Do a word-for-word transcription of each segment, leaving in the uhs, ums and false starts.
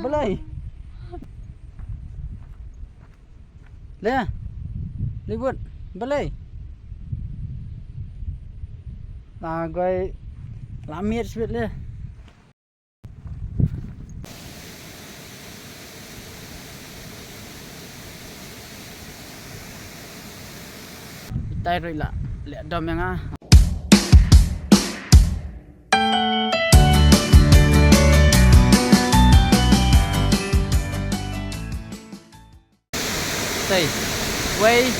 Balei? Le. Libut. Balei? La goi. La miet sibit le. Itai roi la. Le dom yang ah. Tei. Wei.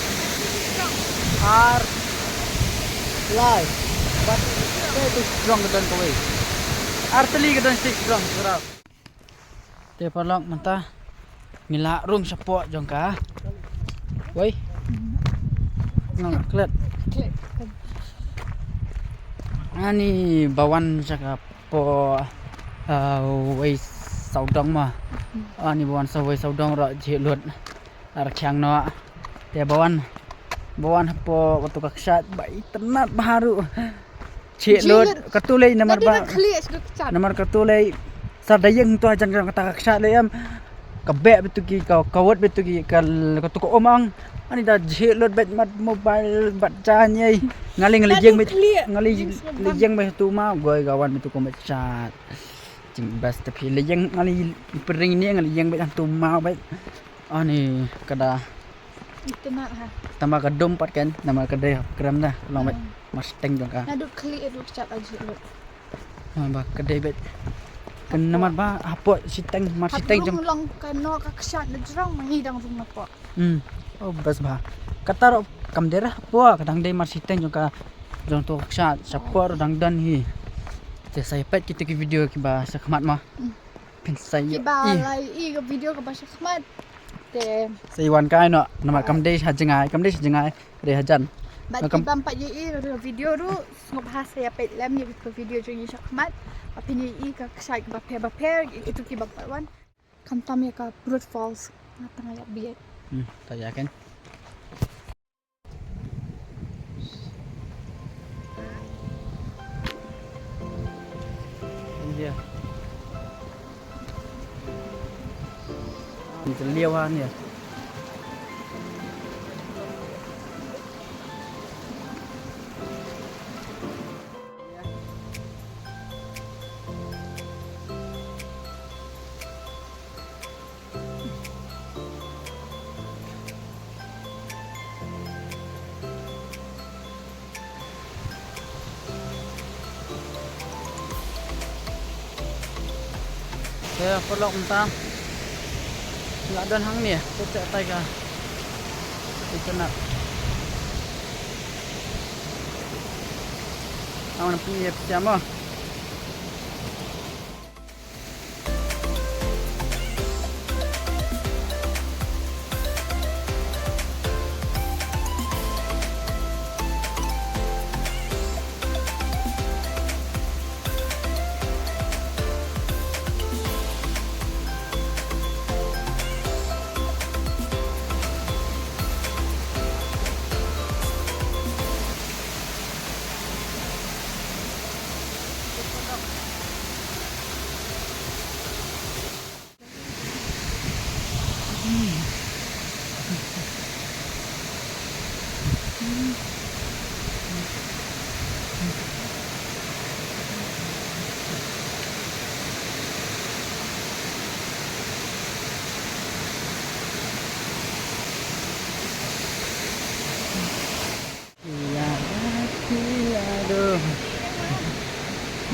Ar. Lai. Bat. Tei tu strong ka don kawei. Ar tylli ka don stick strong. Gerap. Te paralok mynta ngi la rung shapoh jong ka. Wei. Nang klet. Ani ba wan sha ka poh, ah, Wei Sawdong ma. Ani ba wan sha Wei Sawdong ruh jhieh lut. Ar khiang noh. Te ba wan, ba wan hapoh katu ka kshaid ba itynnat bha ruh. Jhieh lut katu lei namar ba, namar katu lei. Sa da ïeng to hajan kata ka kshaid lei em. Ka beh bitu ki, ka, ka wot bitu ki, ka, katu ka um ang. Ani da jhieh lut bad mat mobile bad jan ei. Nga lei, nga lei ïeng bad, nga lei ïeng bad tu ma goi ka wan bitu ka met shat. Jing bas tapi lei ïeng nga lei pring ni nga lei ïeng bad tu ma bad. Ani ka da. Itynnat ha. Tama ka dum pat kan, namar ka dei hap krem da, long bad. Hmm. Mar shiteng jong ka. Naduh khlieh ruh kshaid jhieh lut. Namar ba ka dei bad. Kan namar ba hapoh shiteng, mar shiteng jong. Long ka noh ka kshaid na jrong ma hi dang rung na poh. Hmm. Oh, bas bha. Kata ruh kam dei hapoh, ka dang dei mar shiteng jong ka, jong tu ka kshaid, shapoh ruh dang don hi. Te sa ïa peit kita ki video kiba sha khmat ma. Hmm. Phin sa ïa. Kiba la ïohi ka video kaba sha khmat. Te sa ïa wan kai noh, namar kam dei ha jngai, kam dei ha jngai, dei hajan. Bad kiba ym pat ïohi ka video ruh, sngewbha sa ïa peit lem ïa ka video jong ngi sha khmat. Ba phin ïohi ka kshaid bapher bapher, itu kiba ym pat wan. Khamtam ïa ka Brute Falls. Nga tang ïa bieit. Hmm, ta ïa kan. India. Ni liawan ya. Te paralok mynta la don hangne, te te tai ka. Te te nak. Awan pi ye pjama.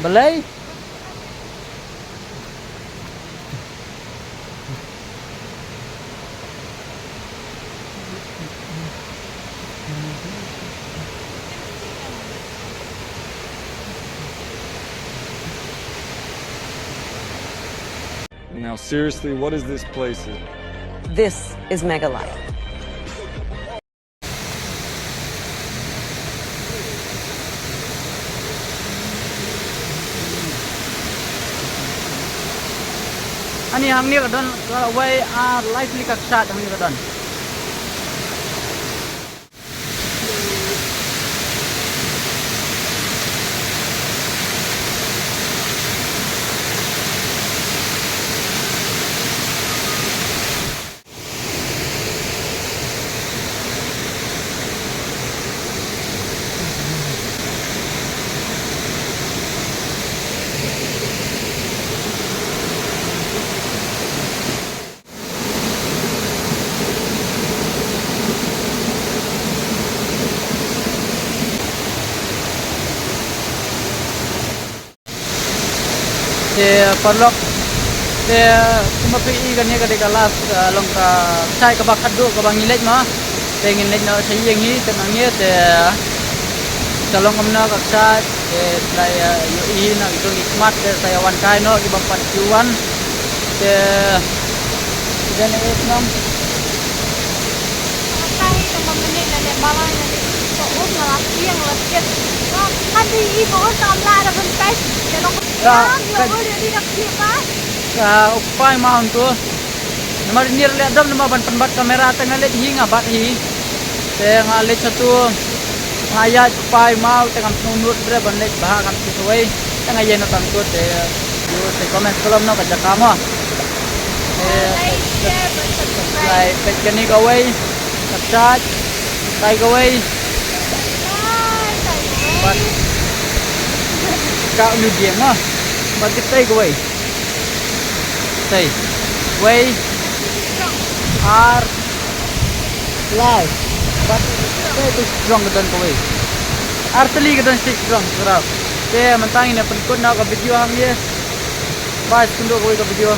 Balei? Now, seriously, what is this place? This is Meghalaya. Ani hangne ka don, ka wei, ah, lively ka kshaid hangne ka don. Te paralok, te kumba phi i kane ka dei ka last, uh, long ka kshaid kaba khatduh kaba ngi leit ma. Te ngin leit noh sha ïing hi te nangne te ka long kumno ka kshaid te sa ïa ïohi na ki jong ki khmat te sa ïa wan kai noh ki bym pat shu wan. Te te ne ek nong. Ka hi ka ma mane na ne bala na ne ko um na la siang la siat. Ka di i ko ta la da ban pes. Ka long ka siang yo di da ki ba. Ka u Kpai Mount tu. Namar ni leh dom namar ban pynbat kamera te nga leit hi nga bat hi. Te nga leit sha tu. Nga ïaid Kpai Mount te ngam sngewnud re ban leit bha ngam sngewsawei. Te nga ïeng na tang tu te. Ïoh te comment kolom no ka jaka mo. Te subscribe peit kane kawei. Subscribe. Tai kawei. Bad ka uni biang mo. Bad kita kawei. Tei. Wei. Ar. Lai. Bad tei tu strong ka don kawei. Ar tylli ka don stick strong, surau. Te mynta ngin ïa pynkut noh ka video hangne. Bye, sngewbha kawei ka video.